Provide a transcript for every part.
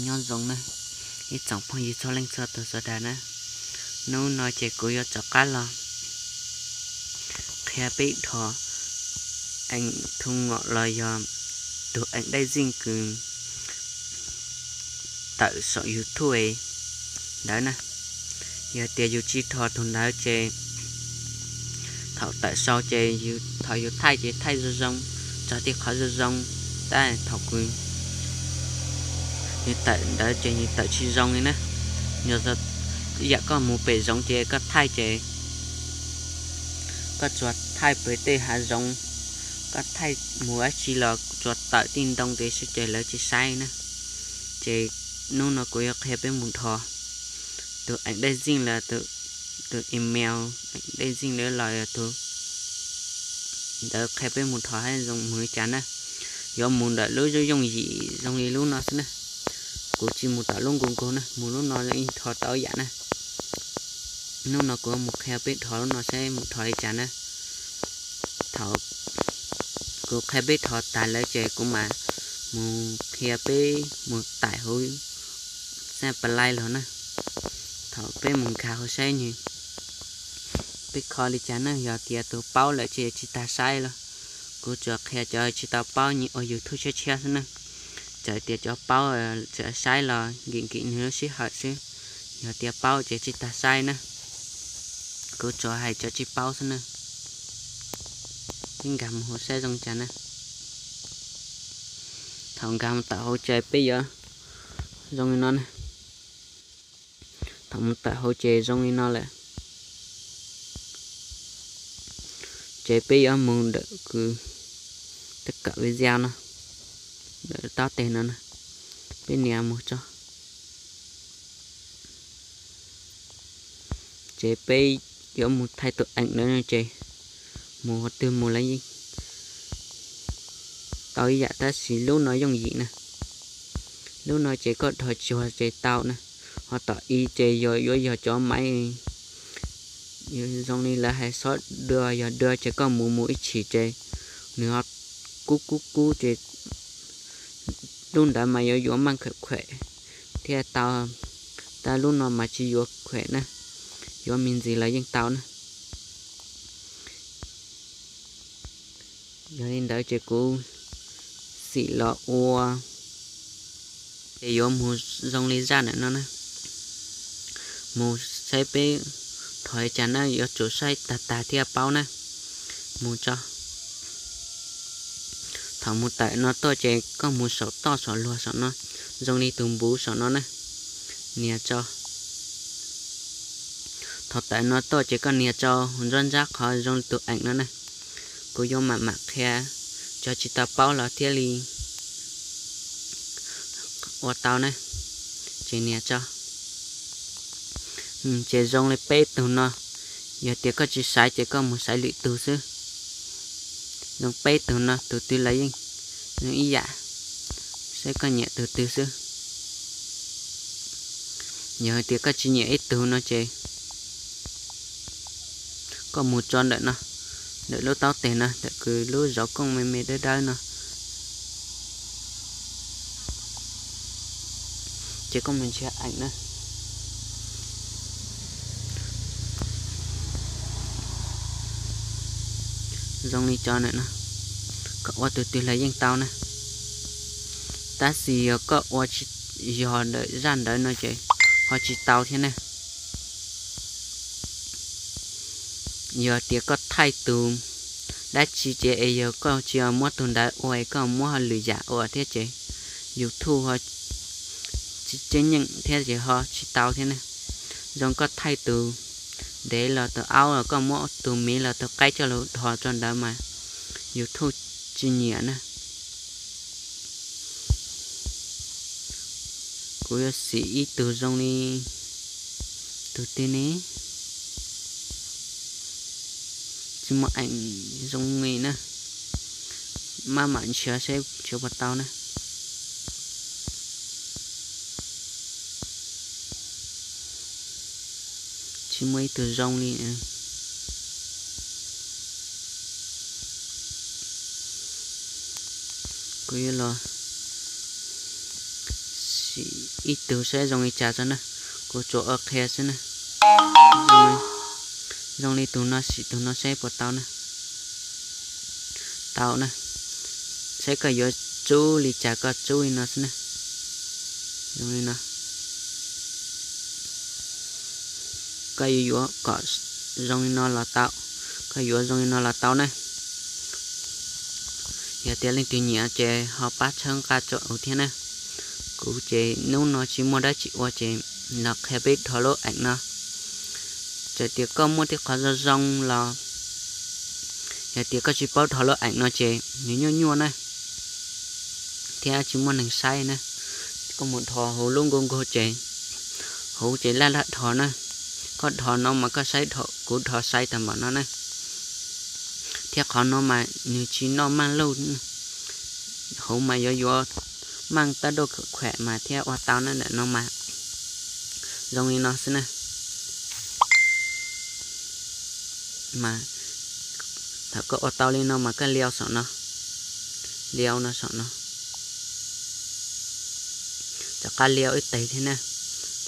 Nyob zoo na, ib tsoom phooj ywg txhua leej txhua tus sawv daws na. Hnub no ces kuv yuav rov qab los qhia peb dhos eem thu ngom los yog tus eem dej zij kws tawm saum YouTube ntawd na. Yog tias yus tsis dhos tus ntawd ces thaum tawm sau ces thaum yus thaij ces thaij zoo zoo, tso tej qhov zoo zoo, tab thaum kws nws tawm ntawd ces nws tawm tsis zoo li na. Yog yam koj mus pem zoov ces koj thaij ces koj tsuas thaij pem tej hav zoov, koj thaij mus dab tsi los tsuas tawm tej ntoo tes xwb ces lawv tsis saib na. Ces hnub no kuv yuav qhia peb mus dhos tus eem dej zij los tus email, eem dej zij los yog tus ntawd, qhia peb mus dhos hab zoo mus li cas na. Yuav mus ntawm lub yooj yim zoo li lub no xwb na. Kuv tsis mus tom lub nkaus nkaus na, mus lub no yeej dhos tau ib yam na. Hnub no kuv mus qhia peb dhos lub no saib mus dhos li cas na. Thaum kuv qhia peb dhos tas lawm ces kuv mam mus qhia peb mus taim hauv xab pais los na. Thaum peb mus nkag hauv saib nws, peb kho li cas na, yog tias tus paub lawm ces tsis tas saib los. Kuv tsuas qhia cov tsis tau paub nyias ua YouTube tshiab tshiab xwb na. Txawm tias cov paub txawm saib los nkim nkim nws lub sij hawm xwb, yog tias paub ces tsis tas saib na. Kuv tsuas hais cov tsis paub xwb na. Peb nkag mus hauv saib zoo cas na. Thaum nkag mus tawm hauv ces peb yuav zoo li no na. Thaum mus tawm hauv ces zoo li no lawm, ces peb yuav mus ntawm kws tab kawm video no, ntawm taub teg no na, peb nias mus tso. Ces peb yuav mus thaij tus eem ntawd no ces mus qhov twg mus los yeej tau ib yam, tab sis lub no yooj yim na. Lub no ces koj dhos tsuag ces tau na, ho tom i ces yog yuav yog cov maiv zoo li lawv hais xob dua, yog dua ces koj mus mus ib chim ces nws ho kub kub kub ces lub ntawd mas yuav yuav maj khuam khuam thiaj tau, tab lub no mas tsis yuav khuam na, yuav me ntsis los yeej tau na. Yog li ntawd ces kuv xim los ua, ces yuav mus zoo li zaj ntawm no na. Mus saib peb dhos li cas na, yuav tsum saib tag tag thiaj paub na. Mus tso. Thaum mus tawm no tuaj ces koj mus saum toj saum luag saum no, zoo li tus npuv saum no na. Nias tso. Thaum tawm no tuaj ces koj nias tso nruab nrab qhov zoo li tus eem no na. Kuv yuav mam mam qhia, cov tsis tau paub los thiaj li ua tau na. Ces nias tso. Ces zoo li peb tug no, yog tias koj tsis xaiv ces koj mus xaiv lwm tug xwb. Zoo peb tug no tus twg los yeej zoo ib yam, saib koj nyiam tus twg xwb. Yog hais tias koj tsis nyiam ib tug no ces koj mus tso ntawm no, ntawm lub taub teg no, ntawm kws lub zov kooj me me dawb dawb no, ces koj mus nrhiav eem na. Zoo li cov ntawm no, koj ua tus twg los yeej tau na. Tab sis yog koj ua tsis yog ntawm zaj ntawd no ces ho tsis tau thiab na. Yog tias koj thaij tus dab tsi ces es yog koj tsis muab tus ntawd ua es koj muab lwm yam ua thiab ces YouTube ho tsis tseeb nyeem thiab ces ho tsis tau thiab na. Zoo koj thaij tus ntev los tus aub los koj muab tus miv los tus qaib coj los dhos tso ntawd mas YouTube tsis nyiam na. Kuv yuav xim ib tug zoo li tus twg ne, tsis muaj eem zoo li na. Maj mam nrhiav seb nrhiav puas tau na. Tsis muaj ib tug zoo li. Kuv yuav los xim ib tug saib zoo li cas tso na, kuv tsuas ua qhia xwb na. Zoo li tus no sim tus no saib puas tau na. Tau na. Saib koj yuav tsub li cas koj tsub li no xwb na. Zoo li no. Koj yuav yuav kom zoo li no los tau, koj yuav zoo li no los tau na. Yog tias leej twg nyiam ces ho pab txhawb nqa rau kuv thiab na. Kuv ces hnub no tsis muaj dab tsi ua ces los qhia peb dhos lub eem no. Txawm tias koj muaj tej qhov zoo zoo los, yog tias koj tsis paub dhos lub eem no ces nws nyuaj nyuaj na, thiab tsis muaj neeg saib na. Koj mus dhos hauv lub nkuaj nkuag ces, hauv ces laj laj dhos na. Koj dhos no mas koj saib dhos, kuv dhos saib tag npaum no na. Thiab qhov no mas nws tsis noj maj lauj, hauv mas yuav yuav maj tab dauj khuam mas thiaj ua tau na. Ntawm no mas zoo li no xwb na. Mas thaum koj ua tau li no mas koj liau saum no, liau no saum no, rov qab liau ib teg thiab na,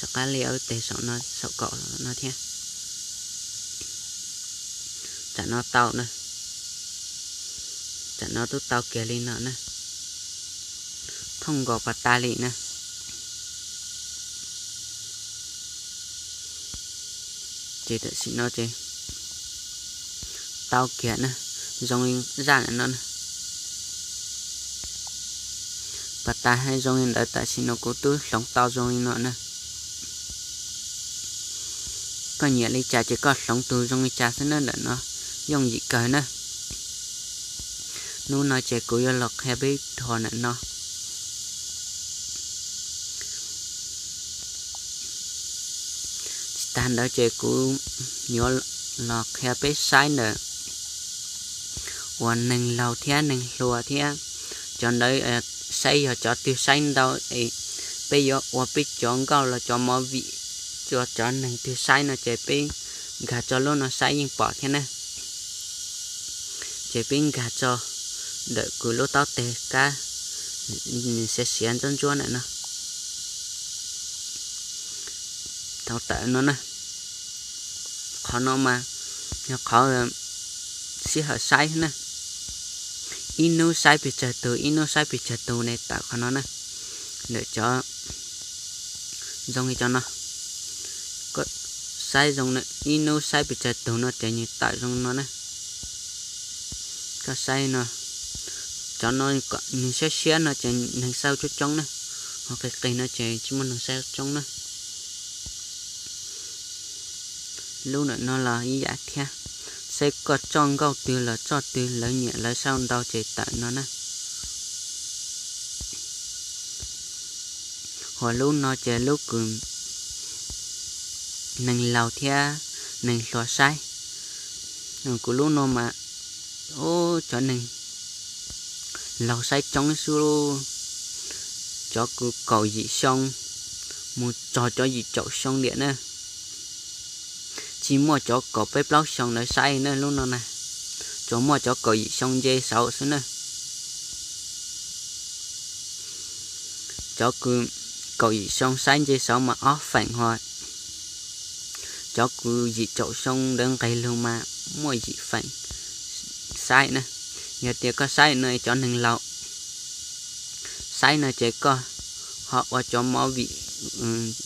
rov qab liau ib teg saum no, saum kaum no thiab. Tam no tau na, tam no twb tau kiag li no na, thooj nkaus pas tas li na. Ces tam sim no ces tau kiag na, zoo li zaj no na. Pas tas zoo li ntawd, tam sim no kuv twb hloov tau zoo li no na. Koj nyiam li cas ces koj hloov tus zoo li cas xwb na, ntawm no yooj yim kawg na. Hnub no ces kuv yuav los qhia peb dhos ntawm no. Tsis tas ntawd ces kuv yuav los qhia peb saib ntawm uas neeg laus thiab neeg hluas thiab. Cov ntawd saib yog cov twg saib ntau es peb yuav ua peb cov nkauj los cov movie, cov neeg twg saib no ces peb nkag tso lub no saib yeej pom thiab na. Ces peb nkag tso ntawm kuv lub taub teg kab, nws siav siav ntsuab ntsuab ntawm no. Tau tawm no na. Qhov no mas yog qhov sij hawm saib na. Ib hnub saib pes tsawg tug, ib hnub saib pes tsawg tug ne, tawm qhov no na. Ntawm cov zoo li cov no, saib zoo, ib hnub saib pes tsawg tug no ces nws tawm zoo no na. Koj saib no, cov no nws siab siab no ces neeg saib coob coob na, ho qis qis no ces tsis muaj neeg saib coob na. Lub ntawm no los ib yam thiab, saib koj tsoj nkauj twg los tsoj twg lawv nyiam lawv saib ntau ces tawm no na. Ho lub no ces lub kws neeg laus thiab neeg hluas saib. Kuv lub no mas, ub, cov neeg laus saib coob xwb, cov kws kaum yim xyoo mus txog cov yim caum xyoo tiam na. Tsis muaj cov kaum peb plaub xyoo ntawd saib na lub no na, tsuas muaj cov kaum yim xyoo nce saud xwb na. Cov kws kaum yim xyoo saib nce saud mas ob feem ho, cov kws yim caum xyoo ntawd nqes lug mas muaj yim feem saib na. Yog tias koj saib no cov neeg laus saib no ces koj ho ua cov movie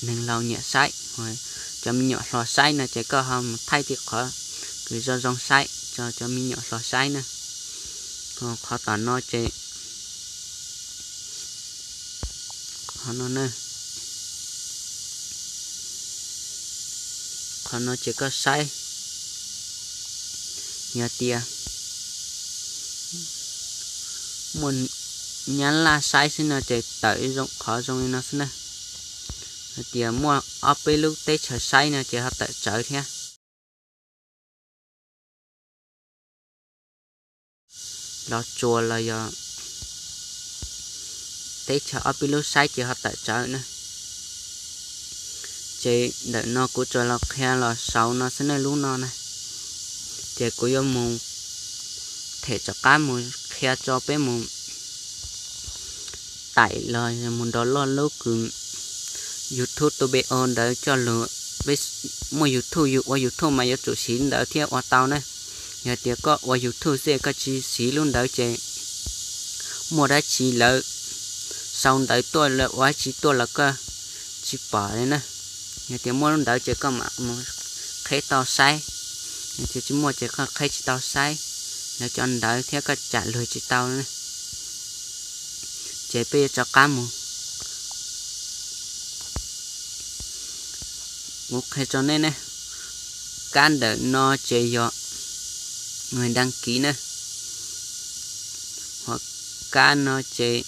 neeg laus nyiam saib, cov me nyuam hluas saib no ces koj ho mus thaij tej qhov kws zoo zoo saib tso cov me nyuam hluas saib na. Qhov tom no ces, qhov no na, qhov no ces koj saib, yog tias muaj nyab laj saib xwb no ces tawm qhov zoo li no xwb na. Hos tias muaj ob peb lub teb chaws saib no ces ho tawm tsawv thiab. Los Tsuas los yog teb chaws ob peb lub saib ces ho tawm tsawv na. Ces ntawm no kuv tsuas los qhia los saud no xwb na lub no na. Ces kuv yuav mus them rov qab mus qhia tso peb mus taim los mus nrog loj lub kws YouTube Studio ntawd coj lug, peb muaj YouTube, yus ua YouTube mas yuav tsum siv ntawd thiaj ua tau na. Yog tias koj ua YouTube xwb koj tsis siv lub ntawd ces muaj dab tsi lawv sau ntawv tuaj lawv ua dab tsi tuaj los koj tsis pom li na. Yog tias muaj lub ntawd ces koj mam mus qheb tau saib, yog tias tsis muaj ces koj qheb tsis tau saib lawv cov ntawv thiab koj tsam luag tsis tau na. Ces peb yuav rov qab mus, kuv qhia rau nej ne, kab ntawm no ces yog đăng ký na, ho kab no ces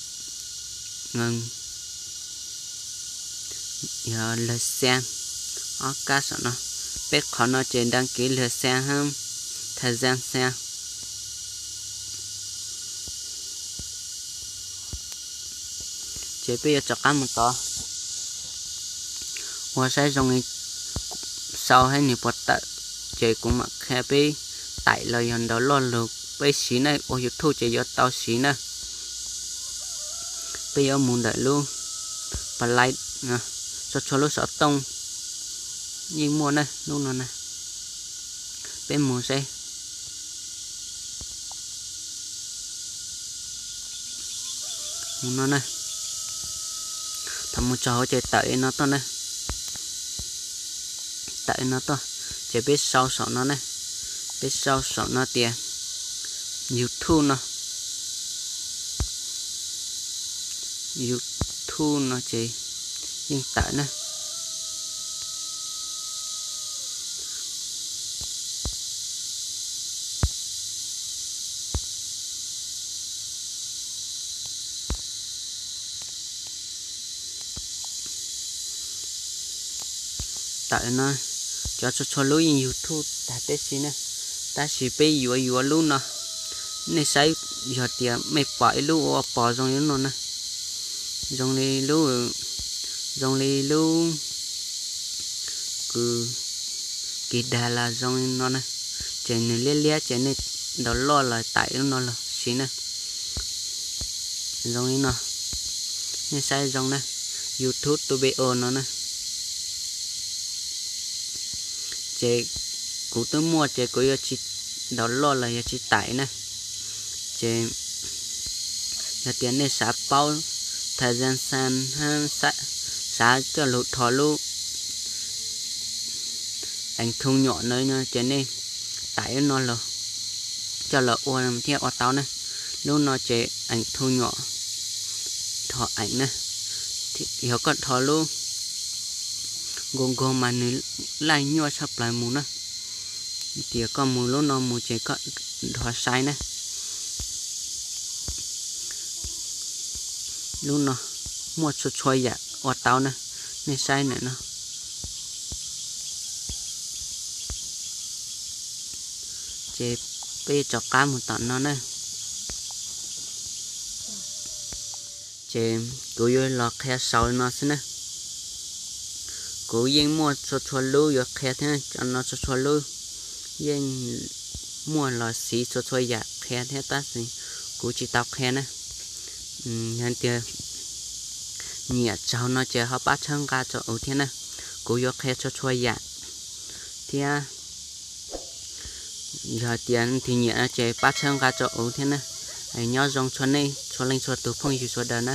yog lượt xem, ob kab saum no, peb qhov no ces đăng ký lượt xem hab thời gian xem. Ces peb yuav rov qab mus tod, ua saib zoo li sau hab nws puas tawm, ces kuv mam qhia peb taim los yog download lug peb siv na, ua YouTube ces yuav tau siv na. Peb yuav mus ntawm lub Play, txhua txhua lub xov tooj yeej muaj na, lub no na. Peb mus seb. Mus no na. Thaum mus txog hauv ces tawm li no tuaj na. Tawm li no tuaj, ces peb sau saum no na. Peb sau saum no tias YouTube no. YouTube no ces yeej tawm na. Tawm no, cov txhua txhua lub yeej YouTube tag tib si na, tab sis peb yuav yuav lub no. Nej saib, yog tias mej pom ib lub ua pos zoo li lub no na, zoo li lub, zoo li lub kws kis dag los zoo li no na, ces nws liab liab ces nej download los tải lub no los siv na. Zoo li no, nej saib zoo na, YouTube Studio no na. Ces kuv twb muaj ces kuv yuav tsis download los yog tsis tải na. Ces yog tias nej xav paub thời gian xem, xav coj lug rho lub ảnh thu nyuam no ces nej tải lub no los coj los ua thiaj ua tau na. Lub no ces ảnh thu nyuam, rho ảnh na. Yog koj rho lub Google mas nws laj nyuaj tshaj plaws mus na. Tias koj mus lub no mus ces koj rho sai na. Lub no muaj txhua txhua yam ua tau na, nej saib ntawm no. Ces peb rov qab mus tom no na. Ces kuv yuav los qhia saud no xwb na. Kuv yeej muaj txhua txhua lub yuav qhia thiab, cov no txhua txhua lub yeej muaj los siv txhua txhua yam qhia thiab tab sis kuv tsis tau qhia na. Yog tias nyiam txaug no ces ho pab txhawb nqa rau kuv thiab na. Kuv yuav qhia txhua txhua yam thiab. Yog tias leej twg nyiam no ces pab txhawb nqa rau kuv thiab na. Nyob zoo txhua nej txhua leej txhua tus phooj ywg sawv daws na.